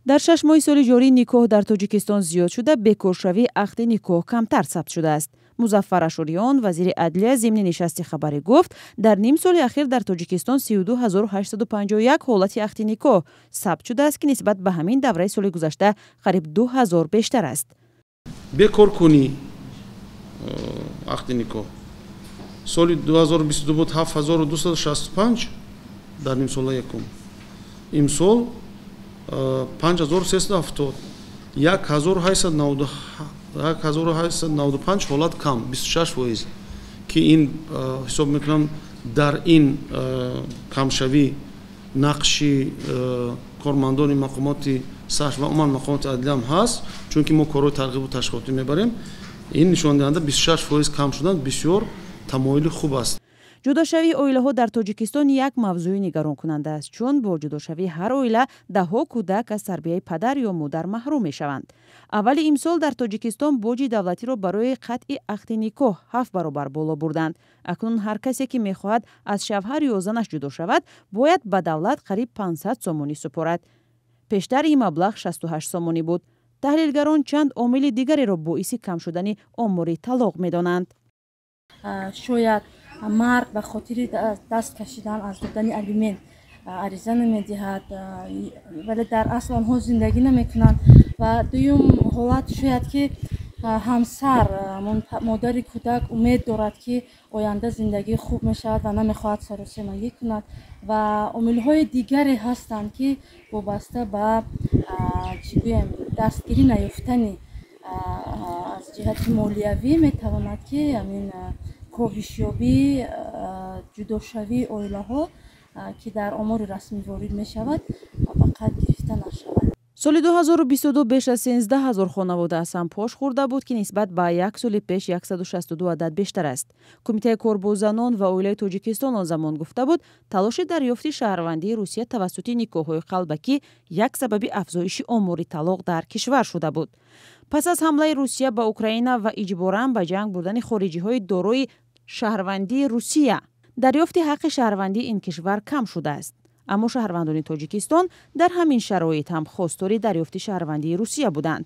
Дар 6 моҳи соли ҷорӣ никоҳ дар Тоҷикистон зиёд шуда, бекоршавии ақди никоҳ камтар сабт шудааст. Музаффар Ашуриён, вазири адлия, зимни нишасти хабарӣ гуфт, дар ним соли ахир дар Тоҷикистон 32 851 ҳолати ақди никоҳ сабт шудааст, ки нисбат ба ҳамин давраи соли гузашта қариб 2000 бештар аст. Бекоркунӣ ақди никоҳ соли 2022 буд 7265 дар нимсолаи якум, имсол 5370, 1895 ҳолат кам, 26%, ки ин ҳисоб мекунам, дар ин камшавӣ нақши кормандони мақомоти саш ва умуман мақомоти адлиям ҳаст, чунки мо корҳои тарғибу ташвиқотӣ мебарем. Ин нишондиҳанда 26% кам шудан бисёр тамоили хуб аст. Ҷудошавии оилаҳо дар Тоҷикистон як мавзӯи нигаронкунанда аст, чун бо ҷудошавии ҳар оила даҳҳо кӯдак аз тарбияи падар ё модар маҳрум мешаванд. Аввали имсол дар Тоҷикистон боҷи давлатиро барои қатъи ақди никоҳ ҳафт баробар боло бурданд. Акнун ҳар касе, ки мехоҳад аз шавҳар ё занаш ҷудо шавад, бояд ба давлат қариб 500 сомонӣ супорад. Пештар ин маблағ 68 сомонӣ буд. Таҳлилгарон чанд омили дигареро боиси кам шудани омори талоқ медонанд. Шояд мард ба хотири даст кашидан аз додани алимент ариза намедиҳад, вале дар асл онҳо зиндагӣ намекунанд. Ва дуюм ҳолат, шояд ки ҳамсар, модари кӯдак, умед дорад, ки оянда зиндагӣ хуб мешавад ва намехоҳад саросемагӣ кунад. Ва омилҳои дигаре ҳастанд, ки вобаста ба, чӣ гӯем, дастгирӣ наёфтани аз ҷиҳати молиявӣ метавонад, ки ҳамин коҳишёбӣ, ҷудошавии оилаҳо, ки дар омори расмӣ ворид мешавад, ба қайд гирифта нашавад. Соли 2022 беш аз 13 ҳазор хонавода аз ҳам пош хӯрда буд, ки нисбат ба як соли пеш 162 адад бештар аст. Кумитаи кор бо занон ва оилаи Тоҷикистон он замон гуфта буд, талоши дарёфти шаҳрвандии Русия тавассути никоҳҳои қалбакӣ як сабаби афзоиши омори талоқ дар кишвар шуда буд. Пас аз ҳамлаи Русия ба Украина ва иҷборан ба ҷанг бурдани хориҷиҳои дорои шаҳрвандии Русия, дарёфти ҳаққи шаҳрвандии ин кишвар кам шудааст. Аммо шаҳрвандони Тоҷикистон дар ҳамин шароит ҳам хостори дарёфти шаҳрвандии Русия буданд.